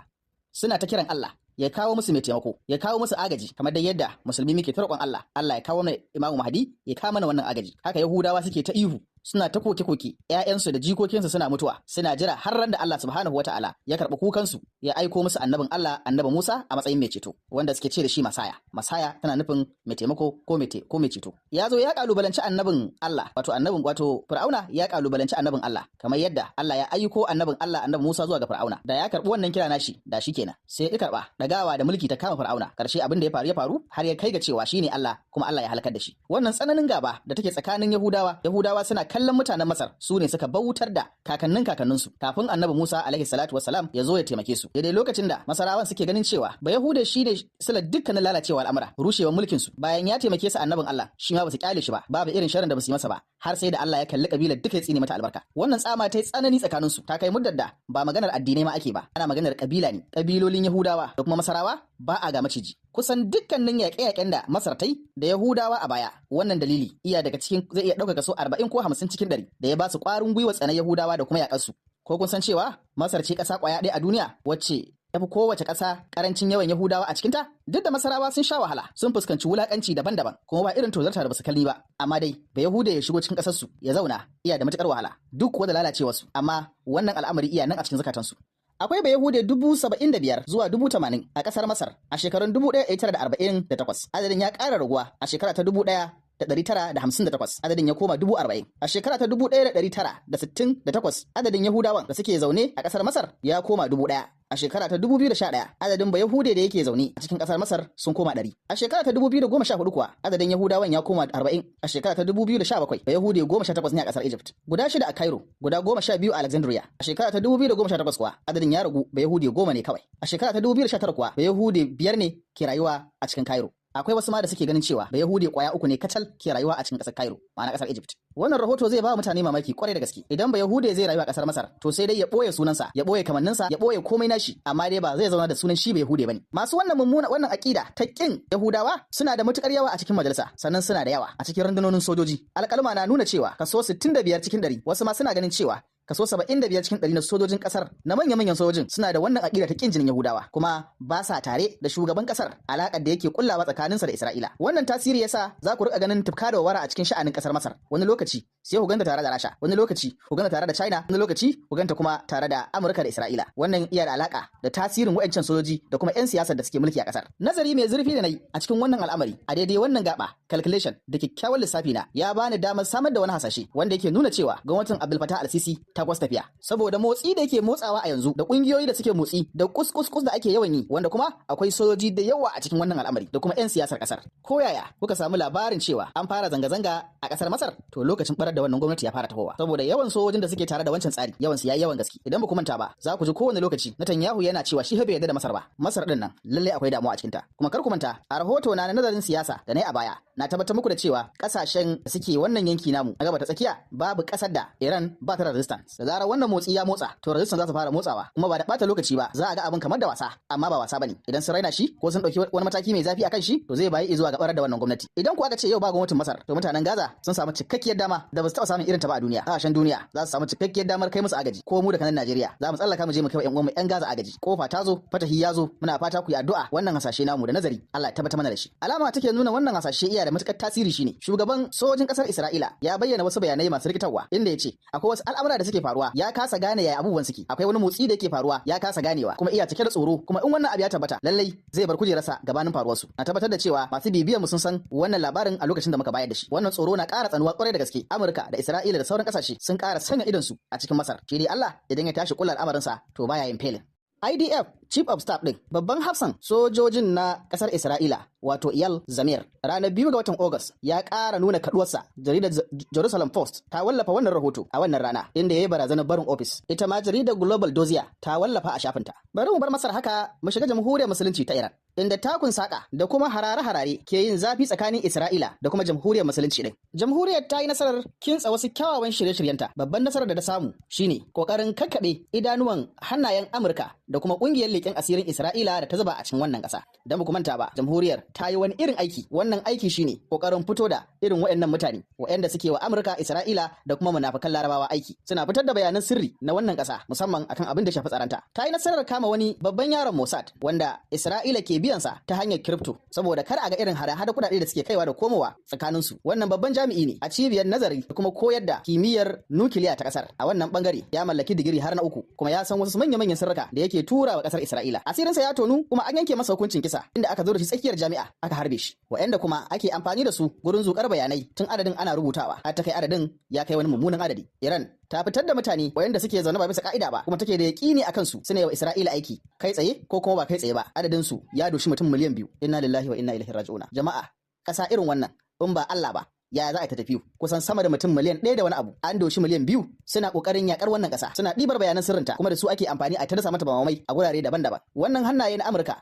Suna ta kiran Allah ya kawo musu mai taimako, ya kawo musu agaji, kamar dai yadda musulmi muke ta roƙon Allah, Allah ya kawo mana Imamu Mahdi, ya kawo mana wannan agaji. Haka Yahudawa suke ta ihu, suna ta koke-koke, ‘ya'yansu da jikokinsu suna mutuwa, suna jira har ran da Allah subhanahu wa ta'ala ya karɓi kukansu, ya aiko musu annabin Allah, Annabi Musa, a matsayin mai ceto, wanda suke ce da shi Masaya. Masaya tana nufin mai taimako ko mai ceto. Ya zo ya kalubalanci annabin Allah, wato annabin, wato Fir'auna ya kalubalanci annabin Allah, kamar yadda Allah ya aiko annabin Allah, Annabi Musa, zuwa ga Fir'auna. Da ya karɓi wannan kira nashi da shi kenan, sai ya karɓa, dagawa da mulki ta kama Fir'auna. Karshe abin da ya faru ya faru, har ya kai ga cewa shine Allah, kuma Allah ya halakar da shi. Wannan tsananin gaba da take tsakanin Yahudawa, Yahudawa suna kallon mutanen Masar su ne suka bautar da kakannin kakanninsu kafin Annabi Musa alaihi salatu wassalam ya zo ya taimake su. Daidai lokacin da Masarawan suke ganin cewa ba Yahude shine silar dukkanin lalacewa al'amura, rushewar mulkin su, bayan ya taimake su annabin Allah, shi ma basu kyale shi ba, babu irin sharrin da basu yi masa ba, har sai da Allah ya kalli kabilar duka ya tsine mata albarka. Wannan tsama ta yi tsanani tsakanin su, ta kai muddar da ba maganar addinai ma ake ba, ana maganar kabila ne. Kabilolin Yahudawa da kuma Masarawa ba a ga maciji. Kusan dukkanin yaƙe-yaƙen da Masar ta yi da Yahudawa a baya, wannan dalili iya daga cikin, zai iya ɗauka kaso 40 ko 50 cikin 100 da ya ba su ƙwarin gwiwa tsanar Yahudawa da kuma yaƙarsu. Ko kun san cewa Masar ce ƙasa ƙwaya ɗaya a duniya wacce tafi kowace ƙasa ƙarancin yawan Yahudawa a cikinta? Duk da Masarawa sun sha wahala, sun fuskanci wulaƙanci daban-daban, kuma ba irin tozarta da basu kalli ba. Amma dai, ba Yahuda ya shigo cikin ƙasarsu ya zauna iya da matuƙar wahala, duk kuwa da lalacewarsu, amma wannan al'amari iya nan a cikin zukatansu. Akwai Bayahude 75,000 zuwa 80,000 a ƙasar Masar a shekarun 1948. Adadin ya ƙara raguwa a shekara ta 1900. 1958 adadin ya koma 40,000. A shekara ta 1968 adadin Yahudawan da suke zaune a ƙasar Masar ya koma 1,000. A shekara ta 2011 adadin Bayahude da yake zaune a cikin kasar Masar sun koma 100. A shekara ta 2014 kuwa adadin Yahudawan ya koma 40. A shekara ta 2017 Bayahude 18 ne a kasar Egypt, guda 6 a Cairo, guda 12 a Alexandria. A shekara ta 2018 kuwa adadin ya ragu, Bayahude 10 ne kawai. A shekara ta 2019 kuwa Bayahude 5 ne ke rayuwa a cikin Cairo. Akwai wasu ma da suke ganin cewa Bayahude kwaya 3 ne kacal ke rayuwa a cikin kasar Cairo, ma'ana kasar Egypt. Wannan rahoto zai ba mutane mamaki kwarai da gaske. Idan Bayahude zai rayu a kasar Masar, to sai dai ya boye sunansa, ya boye kamanninsa, ya boye komai nashi, amma dai ba zai zauna da sunan shi Bayahude bane. Masu wannan mummuna wannan akida ta kin Yahudawa suna da matukar yawa a cikin majalisa, sannan suna da yawa a cikin rundunonin sojoji. Alƙaluma na nuna cewa kaso 65 cikin 100, wasu ma suna ganin cewa kaso 75 cikin 100 na sojojin kasar, na manya-manyan sojojin, suna da wannan aƙida ta kin jinin Yahudawa, kuma ba sa tare da shugaban kasar alaƙar da yake kullawa tsakaninsa da Isra'ila. Wannan tasiri yasa za ku rika ganin tufka da wara a cikin sha'anin kasar Masar. Wani lokaci sai ku ganta tare da Rasha, wani lokaci ku ganta tare da China, wani lokaci ku ganta kuma tare da Amurka da Isra'ila. Wannan iya da alaka da tasirin wa'ancan sojoji da kuma 'yan siyasar da suke mulki a kasar. Nazari mai zurfi da nayi a cikin wannan al'amari a daidai wannan gaba, calculation da kyakkyawan lissafi na ya bani damar samar da wani hasashe wanda yake nuna cewa gwamnatin Abdul Fattah al-Sisi ta kwas tafiya, saboda motsi da yake motsawa a yanzu, da kungiyoyi da suke motsi, da kus da ake yawan yi, wanda kuma akwai sojoji da yawa a cikin wannan al'amari da kuma 'yan siyasar kasar. Ko yaya kuka samu labarin cewa an fara zanga-zanga a kasar Masar, to lokacin barar da wannan gwamnati ya fara tahowa, saboda yawan sojojin da suke tare da wancan tsari, yawan su yayi yawan gaske. Idan ba ku manta ba, za ku ji kowane lokaci Netanyahu yana cewa shi bai yarda da Masar ba. Masar din nan lallai akwai damuwa a cikin ta. Kuma kar ku manta, a rahoto na nazarin siyasa da na yi a baya, na tabbatar muku da cewa kasashen da suke wannan yanki namu a gaba ta tsakiya, babu kasar da Iran ba ta da resistance. Da zarar wannan motsi ya motsa, to resistance za su fara motsawa, kuma ba da bata lokaci ba za a ga abin kamar da wasa, amma ba wasa bane. Idan sun raina shi ko sun dauki wani mataki mai zafi akan shi, to zai bayi zuwa ga barar da wannan gwamnati. Idan ku aka ce yau ba gwamnatin Masar, to mutanen Gaza sun samu cikakkiyar dama da ba su taɓa samun irin ta ba a duniya. Kasashen duniya za su samu cikakkiyar damar kai musu agaji. Ko mu da kanan Najeriya za mu tsallaka mu je mu kai wa ƴan uwanmu ƴan Gaza agaji. Kofa ta zo, fatahi ya zo. Muna fata ku yi addu'a wannan hasashe namu da nazari Allah ya tabbatar mana da shi. Alama take nuna wannan hasashe iya da matukar tasiri shine shugaban sojin kasar Isra'ila ya bayyana wasu bayanai masu rikitarwa, inda ya ce akwai wasu al'amura da suke faruwa ya kasa gane yaya abubuwan suke. Akwai wani motsi da yake faruwa ya kasa ganewa, kuma iya cike da tsoro, kuma in wannan abu ya tabbata, lallai zai bar kujerarsa gabanin faruwar su. Na tabbatar da cewa masu bibiyar mu sun san wannan labarin a lokacin da muka bayar da shi. Wannan tsoro na ƙara tsanuwa kwarai da gaske. Amurka da Isra'ila da sauran ƙasashe sun ƙara sanya idon su a cikin Masar. Shi dai Allah idan ya tashi kullar al'amarinsa, to baya yin felin. IDF Chief of Staff ɗin, babban hafsan sojojin na ƙasar Isra'ila, wato Eyal Zamir, ranar 2 ga watan August ya ƙara nuna kaduwarsa. Jaridar Jerusalem Post ta wallafa wannan rahoto a wannan rana, inda ya yi barazanar barin ofis. Ita ma jaridar Global Dossier ta wallafa a shafinta. Bari mu bar Masar haka mu shiga Jamhuriyar Musulunci ta Iran, inda takun saka da kuma harare-harare ke yin zafi tsakanin Isra'ila da kuma Jamhuriyar Musulunci din. Jamhuriyar ta yi nasarar kintsa wasu kyawawan shirye-shiryenta. Babban nasarar da ta samu shine kokarin kakkaɓe idanuwan hannayen Amurka da kuma ƙungiyar leƙen asirin Isra'ila da ta zuba a cikin wannan ƙasa. Dan ba ku manta ba, Jamhuriyar ta yi wani irin aiki. Wannan aiki shine kokarin fito da irin waɗannan mutane, waɗanda suke wa Amurka, Isra'ila da kuma munafukan Larabawa aiki. Suna fitar da bayanan sirri na wannan ƙasa, musamman akan abin da shafi tsaranta. Ta yi nasarar kama wani babban yaron Mossad wanda Isra'ila ke biyansa ta hanyar crypto, saboda kar a ga irin hada-hada kuɗaɗe da suke kaiwa da komowa tsakaninsu. Wannan babban jami'i ne a cibiyar nazari da kuma koyar da kimiyyar nukiliya ta ƙasar. A wannan bangare ya mallaki digiri har na 3, kuma ya san wasu manya-manyan sirrika da yake tura wa ƙasar Isra'ila. Asirinsa ya tonu kuma an yanke masa hukuncin kisa, inda aka zo da shi tsakiyar jami'a aka harbe shi. Wa'anda kuma ake amfani da su gurin zukar bayanai, tun adadin ana rubutawa har ta kai adadin ya kai wani mummunan adadi. Iran ta fitar da mutane wa'anda suke zaune ba bisa ka'ida ba, kuma take da yaƙini akan su suna yi wa Isra'ila aiki kai tsaye ko kuma ba kai tsaye ba. Adadin su ya doshi mutum miliyan 2. Inna lillahi wa inna ilaihi raji'una. Jama'a, ƙasa irin wannan, in ba Allah ba, ya za a ta tafi? Kusan sama da mutum miliyan 1 da wani abu, an doshi miliyan 2, suna kokarin yakar wannan ƙasa, suna ɗibar bayanan sirrinta, kuma da su ake amfani a tarsa mata bamamai a gurare daban-daban. Wannan hannaye na Amurka,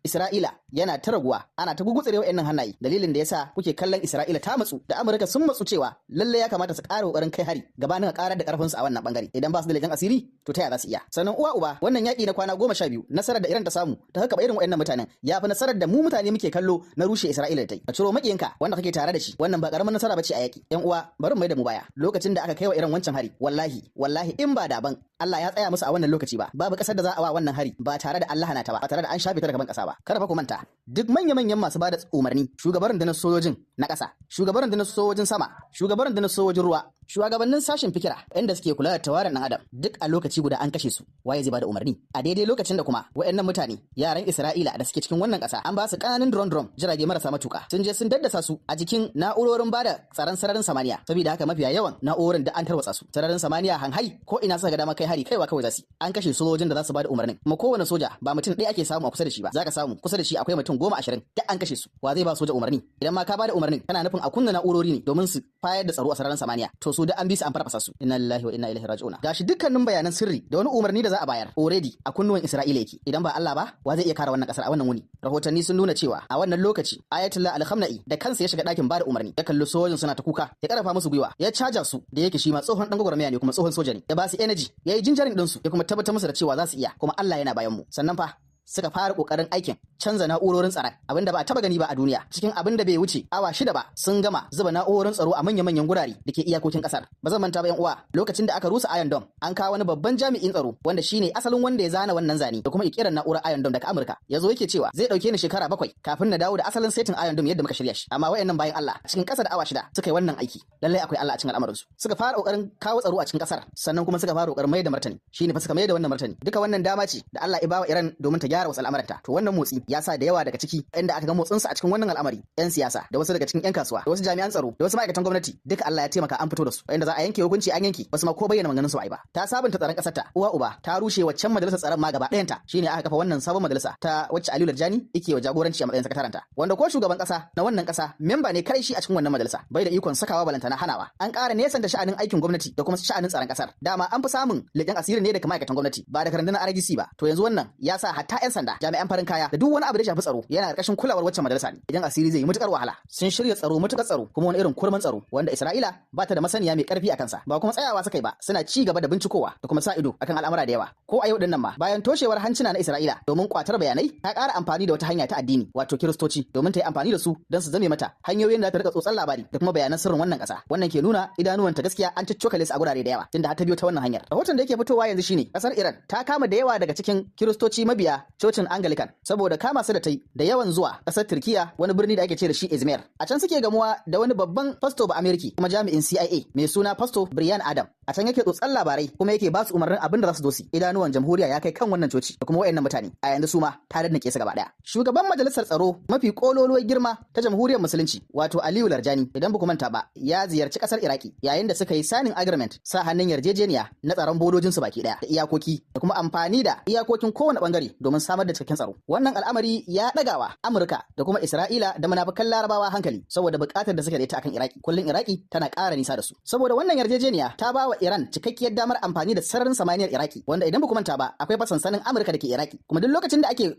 Isra'ila yana ta raguwa, ana ta gugutsure wa'annan hannaye. Dalilin da yasa kuke kallon Isra'ila ta matsu da Amurka sun matsu cewa lalle ya kamata su ƙara kokarin kai hari gabanin a ƙarar da karfin su a wannan bangare. Idan ba su da leƙen asiri, to ta yaya za su iya? Sannan uwa uba, wannan yaƙi na kwana 12, nasarar da Iran ta samu ta haka irin wa'annan mutanen ya fi nasarar da mu mutane muke kallo na rushe Isra'ila da ta yi. A ciro makiyinka wanda kake tare da shi, wannan ba karamin nasara bace a yaƙi. Yan uwa, bari mu mai da mu baya lokacin da aka kai wa Iran wancan hari. Wallahi, wallahi, in ba daban Allah ya tsaya musu a wannan lokaci ba, babu ƙasar da za a wa wannan hari ba tare da Allah na ta ba, ba tare da an shafe ta daga ban ƙasa ba. Kada fa ku manta, duk manya-manyan masu bada umarni, shugaban rundunar sojojin na ƙasa, shugaban rundunar sojojin sama, shugaban rundunar sojojin ruwa, Shugabannin sashen fikira inda suke kula da tawaran ɗan adam duk a lokaci guda an kashe su. Waye zai bada umarni? A daidai lokacin da kuma waɗannan mutane yaran Isra'ila da suke cikin wannan ƙasa an ba su ƙananan drone drone jirage marasa matuƙa, sun je sun daddasa su a jikin na'urorin bada tsaron sararin samaniya. Saboda haka mafiya yawan na'urorin da an tarwatsa su. Sararin samaniya hanhai ko ina suka ga dama kai hari kaiwa kawai za su. An kashe sojojin da za su bada umarnin, kuma kowane soja ba mutum ɗaya ake samu a kusa da shi ba, zaka samu kusa da shi akwai mutum 10, 20, duk an kashe su. Wa zai ba soja umarni? Idan ma ka bada umarnin kana nufin a kunna na'urori ne domin su fayar da tsaro a sararin samaniya, to su da an bi su an farfasa su. Inna lillahi wa inna ilaihi raji'un. Gashi dukkanin bayanan sirri da wani umarni da za a bayar already a kunnuwan Isra'ila yake. Idan ba Allah ba, wa zai iya kare wannan kasar a wannan wuni? Rahotanni sun nuna cewa a wannan lokaci Ayatollah Al-Khamenei da kansa ya shiga ɗakin bada umarni, ya kalli sojojin suna ta kuka, ya karfafa musu gwiwa, ya caja su da yake shi ma tsohon dan gwagwarmaya ne kuma tsohon soja ne, ya ba su energy, ya yi jinjarin ɗinsu, ya kuma tabbatar musu da cewa za su iya kuma Allah yana bayan mu. Sannan fa suka fara kokarin aikin canza na'urorin tsaron, abinda ba a taba gani ba a duniya. Cikin abin da bai wuce awa 6 ba sun gama zuba na'urorin tsaro a manya-manyan gurare da ke iyakokin kasar. Ba zan manta ba yan uwa, lokacin da aka rusa Iron Dome an kawo wani babban jami'in tsaro wanda shine asalin wanda ya zana wannan zane da kuma ikiran na'urar Iron Dome daga Amurka. Yazo yake cewa zai dauke ni shekara 7 kafin na dawo da asalin setin Iron Dome yadda muka shirya shi, amma wayannan bayan Allah cikin kasa da awa 6 suka yi wannan aiki. Lallai akwai Allah a cikin al'amarin su. Suka fara kokarin kawo tsaro a cikin kasar, sannan kuma suka fara kokarin mai da martani. Shine fa suka mai da wannan martani. Duka wannan dama ce da Allah ya bawa Iran domin ta gyara wasu al'amuranta. To wannan motsi ya sa da yawa daga ciki inda aka ga motsin su a cikin wannan al'amari, yan siyasa da wasu daga cikin yan kasuwa da wasu jami'an tsaro da wasu ma'aikatan gwamnati, duka Allah ya taimaka an fito da su. Inda za a yanke hukunci an yanke, wasu ma ko bayyana maganganun su ai ba. Ta sabunta tsaron kasar ta, uwa uba ta rushe waccan majalisar tsaron ma gaba ɗayanta. Shine aka kafa wannan sabon majalisa ta wacce Aliyu Larjani yake wa jagoranci a matsayin sakataranta, wanda ko shugaban kasa na wannan kasa memba ne kai shi a cikin wannan majalisa, bai da ikon sakawa balantana hanawa. An ƙara nesanta sha'anin aikin gwamnati da kuma sha'anin tsaron kasar. Dama an fi samun leƙen asiri ne daga ma'aikatan gwamnati ba da rundunar RGC ba. To yanzu wannan ya sa hatta 'yan sanda, jami'an farin kaya da duk wani abu da shafi tsaro yana ƙarƙashin kulawar waccan majalisa ne. Idan asiri zai yi matukar wahala, sun shirya tsaro, matukar tsaro, kuma wani irin kurman tsaro wanda Isra'ila ba ta da masaniya mai karfi a kansa. Ba kuma tsayawa suka yi ba, suna ci gaba da bincikowa da kuma sa ido akan al'amura da yawa. Ko a yau din nan ma, bayan toshewar hancina na Isra'ila domin kwatar bayanai, ta ƙara amfani da wata hanya ta addini, wato Kiristoci, domin ta yi amfani da su don su zame mata hanyoyin da ta rika tsotsan labari da kuma bayanan sirrin wannan ƙasa. Wannan ke nuna idanuwanta gaskiya an ciccokale su a gurare da yawa tunda har ta biyo ta wannan hanyar. Rahoton da yake fitowa yanzu shine ƙasar Iran ta kama da yawa daga cikin Kiristoci mabiya cocin Anglican saboda kama su da ta yi da yawan zuwa ƙasar Turkiya, wani birni da ake ce da shi Izmir. A can suke gamuwa da wani babban fasto ba Ameriki kuma jami'in CIA mai suna Fasto Brian Adam. A can yake tsotsan labarai kuma yake ba su umarnin abin da za su dosi. Idanuwan jamhuriya ya kai kan wannan coci da kuma wayannan mutane. A yanzu su ma ta daddake su gaba daya. Shugaban majalisar tsaro mafi kololuwar girma ta jamhuriyar musulunci, wato Aliyu Larjani, idan ba ku manta ba, ya ziyarci ƙasar Iraki yayin da suka yi signing agreement, sa hannun yarjejeniya na tsaron bodojin su baki daya da iyakoki da kuma amfani da iyakokin kowane bangare domin samar da cikakken tsaro. Wannan al'amari ya ɗagawa Amurka da kuma Isra'ila da munafukan Larabawa hankali saboda buƙatar da suke da ita akan Iraki. Kullum Iraki tana ƙara nisa da su. Saboda wannan yarjejeniya ta ba wa Iran cikakkiyar damar amfani da sararin samaniyar Iraki, wanda idan ba ku manta ba akwai sansanin Amurka da ke Iraki. Kuma duk lokacin da ake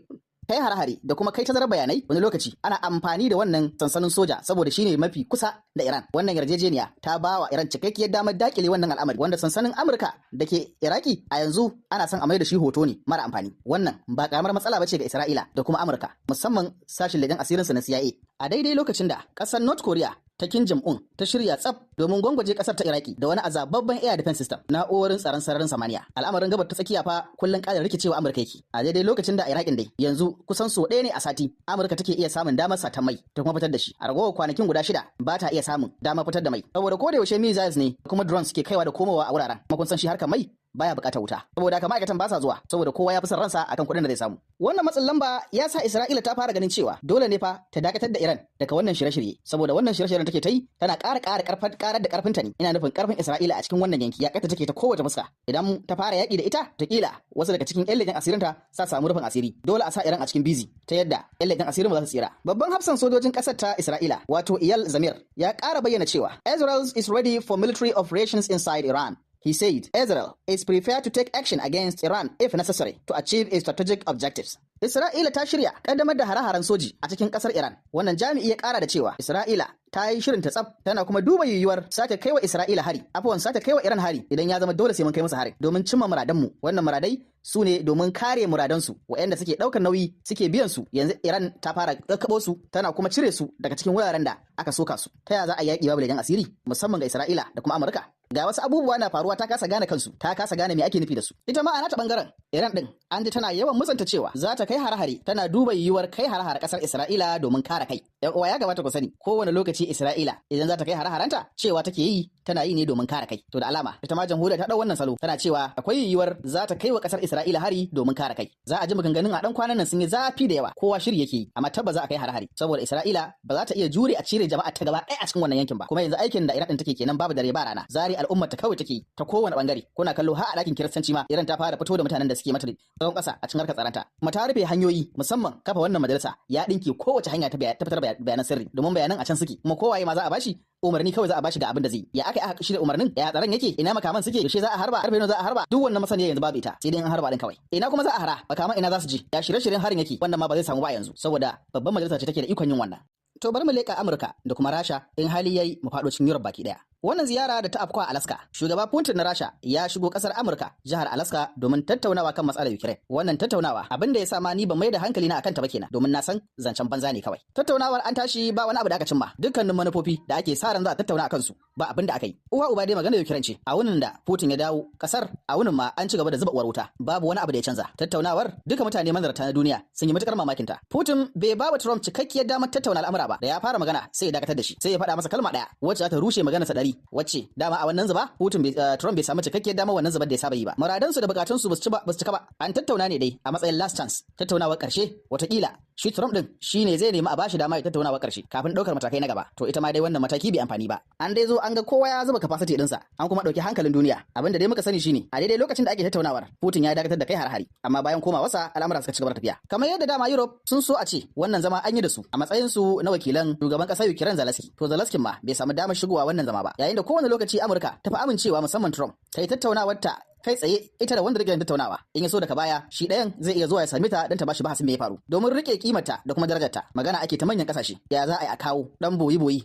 kai hare-hare da kuma kai tazarar bayanai, wani lokaci ana amfani da wannan sansanin soja saboda shine mafi kusa da Iran. Wannan yarjejeniya ta ba wa Iran cikakkiyar damar dakile wannan al'amari, wanda sansanin Amurka da ke Iraki a yanzu ana son a mai da shi hoto ne mara amfani. Wannan ba karamar matsala bace ga Isra'ila da kuma Amurka, musamman sashin leƙen asirinsu na CIA. A daidai lokacin da ƙasar North Korea ta Kim Jong-un ta shirya tsaf domin gwangwaje kasar ta Iraki da wani azababban air defense system, na'urorin tsaron sararin samaniya. Al'amarin gabar ta tsakiya fa kullun ƙara rikicewa Amurka yake. A daidai lokacin da Irakin dai yanzu kusan so ɗaya ne a sati Amurka take iya samun damar satan mai ta kuma fitar da shi. A ragowar kwanakin guda 6 ba ta iya samun damar fitar da mai. Saboda ko da yaushe missiles ne kuma drones suke kaiwa da komowa a wuraren. Kuma kun san shi harkar mai baya bukatar wuta. Saboda haka ma'aikatan ba sa zuwa saboda kowa ya fi son ransa akan kuɗin da zai samu. Wannan matsin lamba ya sa Isra'ila ta fara ganin cewa dole ne fa ta dakatar da Iran daga wannan shirye-shirye, saboda wannan shirye-shiryen take ta yi tana ƙara ƙara ƙarfin ƙarar da ƙarfinta ne. Ina nufin ƙarfin Isra'ila a cikin wannan yanki ya kata take ta kowace fuska. Idan ta fara yaƙi da ita, ta kila wasu daga cikin ƴan leƙen asirinta sa samu rufin asiri. Dole a sa Iran a cikin bizi ta yadda ƴan leƙen asirin ba za su tsira. Babban hafsan sojojin ƙasar ta Isra'ila, wato Eyal Zamir, ya ƙara bayyana cewa Israel is ready for military operations inside Iran. He said Israel is prepared to take action against Iran if necessary to achieve its strategic objectives. Isra'ila ta shirya kaddamar da hare-haren soji a cikin kasar Iran. Wannan jami'i ya kara da cewa Isra'ila ta yi shirin ta tsaf, tana kuma duba yiwuwar sake kaiwa Isra'ila hari. Afuwan, sake kaiwa Iran hari idan ya zama dole sai mun kai musu hari domin cimma muradanmu. Wannan muradai su ne domin kare muradansu waɗanda suke ɗaukar nauyi suke biyan su. Yanzu Iran ta fara kakkabo su tana kuma cire su daga cikin wuraren da aka soka su. Ta yaya za a yaƙi babu leƙen asiri, musamman ga Isra'ila da kuma Amurka? Ga wasu abubuwa na faruwa ta kasa gane kansu, ta kasa gane me ake nufi da su. Ita ma a nata bangaren Iran din an ji tana yawan musanta cewa za ta kai hare-hare, tana duba yiwuwar kai hare-hare kasar Isra'ila domin kare kai. Yan uwa, ya gabata ku sani, kowane lokaci Isra'ila idan za ta kai hare-harenta cewa take yi tana yi ne domin kare kai. To da alama ita ma jamhuriya ta dau wannan salo, tana cewa akwai yiwuwar za ta kai wa kasar Isra'ila hari domin kare kai. Za a ji maganganun a dan kwanan nan sun yi zafi da yawa, kowa shiri yake yi, amma tabbas za a kai har-hari saboda Isra'ila ba za ta iya jure a cire jama'a ta gaba ɗaya a cikin wannan yankin ba. Kuma yanzu aikin da Iran din take kenan, babu dare ba rana, zari al'ummar ta kawai take ta kowane bangare. Kuna kallo har a ɗakin Kiristanci ma Iran ta fara fito da mutanen da suke mata tsawon ƙasa a cikin harkar tsaranta. Kuma ta rufe hanyoyi, musamman kafa wannan majalisa ya ɗinke kowace hanya ta fitar bayanan sirri, domin bayanan a can suke. Kuma kowaye ma za a bashi umarni, kawai za a bashi ga abin da zai. Ya aka aka shirya umarnin, ya tsaron yake, ina makaman suke, yaushe za a harba, karfe nawa za a harba, duk wannan masaniya yanzu babu ita, sai dai an harba din kawai. Ina kuma za a hara makaman, ina za su je, ya shirye-shiryen harin yake, wannan ma ba zai samu ba yanzu saboda babban majalisa ce take da ikon yin wannan. To bari mu leƙa Amurka da kuma Rasha, in hali yayi mu faɗo cikin Europe baki ɗaya. Wannan ziyara da ta afkwa Alaska, shugaba Putin na Rasha ya shigo kasar Amurka, jihar Alaska, domin tattaunawa kan matsalar Ukraine. Wannan tattaunawa, abin da ya sa ma ni ban mai da hankali na akan ta ba kenan, domin na san zancen banza ne kawai. Tattaunawar an tashi ba wani abu da aka cimma. Dukkanin manufofi da ake sa ran za a tattauna akan su, ba abin da aka yi. Uwa uba dai magana Ukraine ce. A wunin da Putin ya dawo kasar, a wunin ma an ci gaba da zuba uwar wuta. Babu wani abu da ya canza. Tattaunawar duka mutane manzarta na duniya sun yi matukar mamakin ta. Putin bai ba wa Trump cikakkiyar damar tattauna al'amura ba. Da ya fara magana sai ya dakatar da shi, sai ya faɗa masa kalma ɗaya wacce za ta rushe maganarsa 100, wacce dama a wannan zuba Putin bai Trump bai samu cikakkiyar damar wannan zubar da ya saba yi ba. Muradansu da bukatunsu ba su cika ba. An tattauna ne dai a matsayin last chance, tattaunawar karshe. Watakila shi Trump din shine zai nemi a bashi dama ya tattaunawar karshe kafin ɗaukar matakai na gaba. To ita ma dai wannan mataki bai amfani ba. An dai zo an ga kowa ya zuba capacity ɗinsa, an kuma ɗauki hankalin duniya. Abin da dai muka sani shine a daidai lokacin da ake tattaunawar, Putin ya dakatar da kai har-hari, amma bayan komawarsa al'amura suka ci gaba da tafiya. Kamar yadda dama Europe sun so a ce wannan zama an yi da su a matsayin su na wakilan shugaban ƙasar Ukraine Zelensky. To Zelensky ma bai samu damar shigowa wannan zama ba. Yayin da kowane lokaci Amurka ta fi amincewa, musamman Trump, ta yi tattaunawar ta kai tsaye ita da wanda take tattaunawa, in ya so daga baya shi ɗayan zai iya zuwa ya same ta don ta bashi bahasin me ya faru, domin rike kimarta da kuma darajarta. Magana ake ta manyan kasashe, ya za a yi a kawo dan boyi boyi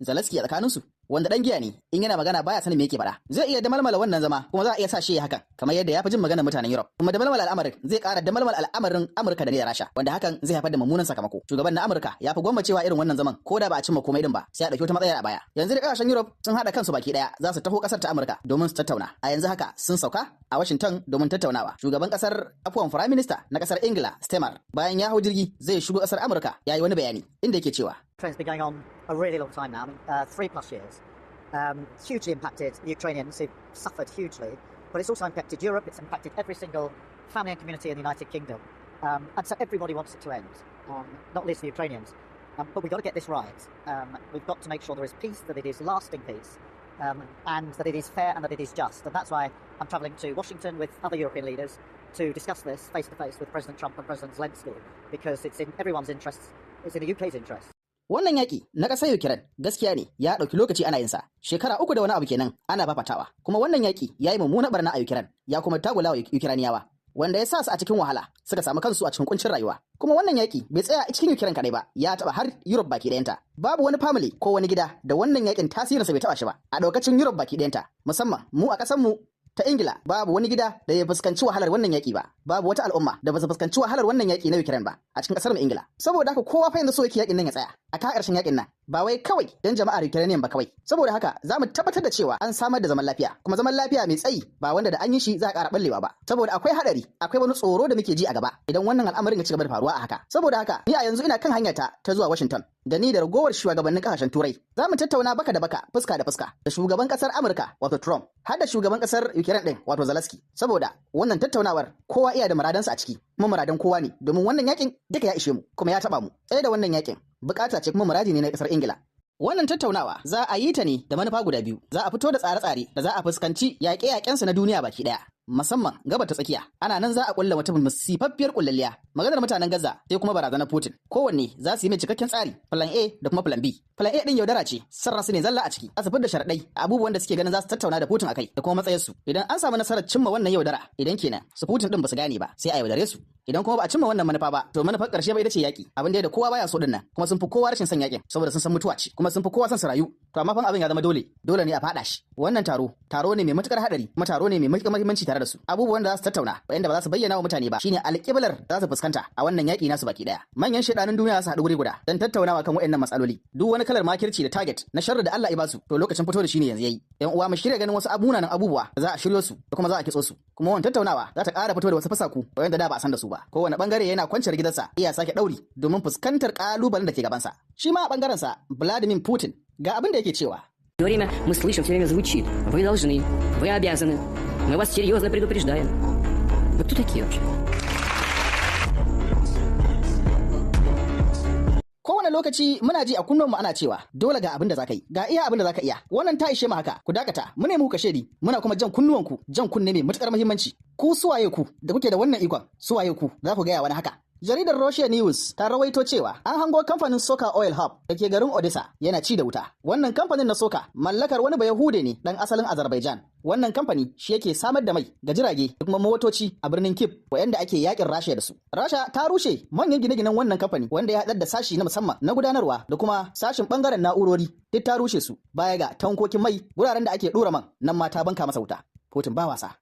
Zelensky a tsakaninsu, wanda dan giya ne, in yana magana baya sanin me yake faɗa, zai iya damalmala wannan zama, kuma za a iya sa shi ya hakan, kamar yadda ya fi jin maganar mutanen Europe. Kuma damalmala al'amarin zai ƙara damalmala al'amarin Amurka da Rasha, wanda hakan zai haifar da mummunan sakamako. Shugaban na Amurka ya fi gwammacewa irin wannan zaman, ko da ba a cimma komai din ba, sai a ɗauki wata matsayar a baya. Yanzu da ƙasashen Europe sun haɗa kansu baki ɗaya, za su taho ƙasar ta Amurka domin su tattauna. A yanzu haka sun sauka a Washington domin tattaunawa. Shugaban ƙasar, afuwan, Prime Minister na ƙasar Ingila Starmer, bayan ya hau jirgi zai shigo ƙasar Amurka, ya yi wani bayani inda yake cewa: It's been going on a really long time now, I mean, 3+ years. Hugely impacted the Ukrainians, who suffered hugely, but it's also impacted Europe, it's impacted every single family and community in the United Kingdom. And so everybody wants it to end, not least the Ukrainians. But we've got to get this right. We've got to make sure there is peace, that it is lasting peace, and that it is fair and that it is just. And that's why I'm travelling to Washington with other European leaders to discuss this face to face with President Trump and President Zelensky, because it's in everyone's interests, it's in the UK's interests. Wannan yaƙi na ƙasar Ukraine gaskiya ne ya ɗauki lokaci ana yin sa. Shekara 3 da wani abu kenan ana fafatawa. Kuma wannan yaƙi ya yi mummunar barna a Ukraine, ya kuma tagula wa Ukrainiyawa, wanda ya sa su a cikin wahala, suka samu kansu a cikin kuncin rayuwa. Kuma wannan yaƙi bai tsaya a cikin Ukraine kaɗai ba, ya taɓa har Europe baki ɗayanta. Babu wani family ko wani gida da wannan yaƙin tasirinsa bai taɓa shi ba a ɗaukacin Europe baki ɗayanta. Musamman mu a ƙasar mu ta Ingila, babu wani gida da ya fuskanci wahalar wannan yaƙi ba. Babu wata al'umma da ba su fuskanci wahalar wannan yaƙi na Ukraine ba a cikin ƙasar mu Ingila. Saboda haka kowa fa yanzu so yake yaƙin nan ya tsaya, a ka ƙarshen yaƙin nan, ba wai kawai dan jama'ar Ukrainian ba kawai. Saboda haka za mu tabbatar da cewa an samar da zaman lafiya, kuma zaman lafiya mai tsayi, ba wanda da an yi shi za a ƙara ballewa ba, saboda akwai haɗari, akwai wani tsoro da muke ji a gaba idan wannan al'amarin ya ci gaba da faruwa a haka. Saboda haka ni a yanzu ina kan hanyata ta zuwa Washington da ni da ragowar shugabannin kasashen Turai. Za mu tattauna baka da baka, fuska da fuska, da shugaban kasar Amurka wato Trump, har da shugaban kasar Ukraine din wato Zelensky, saboda wannan tattaunawar kowa iya da muradansa a ciki, kuma muradan kowa ne, domin wannan yakin duka ya ishe mu kuma ya taba mu. Tsaye da wannan yakin bukata ce kuma muradi ne na kasar Ingila. Wannan tattaunawa za a yi ta ne da manufa guda biyu. Za a fito da tsare-tsare da za a fuskanci yaƙe-yaƙensu na duniya baki ɗaya, musamman gabas ta tsakiya. Ana nan za a kulla wata masifaffiyar kullalliya. Maganar mutanen Gaza sai kuma barazanar Putin. Kowanne za su yi mai cikakken tsari, plan A da kuma plan B. Plan A din yaudara ce, sarra su ne zalla a ciki. Za su da sharaɗai, abubuwan da suke ganin za su tattauna da Putin akai da kuma matsayarsu. Idan an samu nasarar cimma wannan yaudara, idan kenan su Putin din ba su gane ba, sai a yaudare su. Idan kuma ba a cimma wannan manufa ba, to manufar ƙarshe ba ita ce yaƙi. Abin da kowa baya so din nan, kuma sun fi kowa rashin son yaƙin saboda sun san mutuwa ce, kuma sun fi kowa son su rayu. To amma fa abin ya zama dole, dole ne a faɗa shi. Wannan taro, taro ne mai matukar haɗari, kuma taro ne mai matukar muhimmanci tare da su. Abubuwan da za su tattauna, wanda ba za su bayyana wa mutane ba, shine alƙiblar da za su fuskanta a wannan yaƙi nasu baki ɗaya. Manyan shaidanun duniya za su haɗu guri guda don tattaunawa kan waɗannan matsaloli. Duk wani kalar makirci da target na sharri da Allah ya basu, to lokacin fito da shi ne yanzu yayi. Yan uwa, mu shirya ganin wasu abunanan abubuwa da za a shiryo su da kuma za a kitso su. Kuma wannan tattaunawa za ta ƙara fito da wasu fasaku wanda da ba a san da su ba. Kowane bangare yana kwanciyar gidansa iya sake ɗauri domin fuskantar ƙalubalen da ke gabansa. Shi ma a bangaren sa Vladimir Putin ga abin da yake cewa. Все время мы слышим, все время звучит. Вы должны, вы обязаны. Мы вас серьезно предупреждаем. Вы кто такие вообще? Kowane lokaci muna ji a kunnuwanmu ana cewa dole ga abin da zaka yi, ga iya abin da zaka iya. Wannan ta ishe mu haka, ku dakata, mu nemi ku kashedi, muna kuma jan kunnuwanku, jan kunne mai matukar muhimmanci. Ku suwaye ku da kuke da wannan ikon, suwaye ku za ku gaya wani haka. Jaridar Russia News ta rawaito cewa an hango kamfanin Soka Oil Hub da ke garin Odessa yana ci da wuta. Wannan kamfanin na Soka mallakar wani Bayahude ne dan asalin Azerbaijan. Wannan kamfani shi yake samar da mai ga jirage da kuma motoci a birnin Kyiv wayanda ake yakin Rasha da su. Rasha ta rushe manyan gine-ginen wannan kamfani wanda ya haɗar da sashi na musamman na gudanarwa da kuma sashin bangaren na'urori duk ta rushe su baya ga tankokin mai wuraren da ake ɗora man nan ma ta banka masa wuta. Putin ba wasa.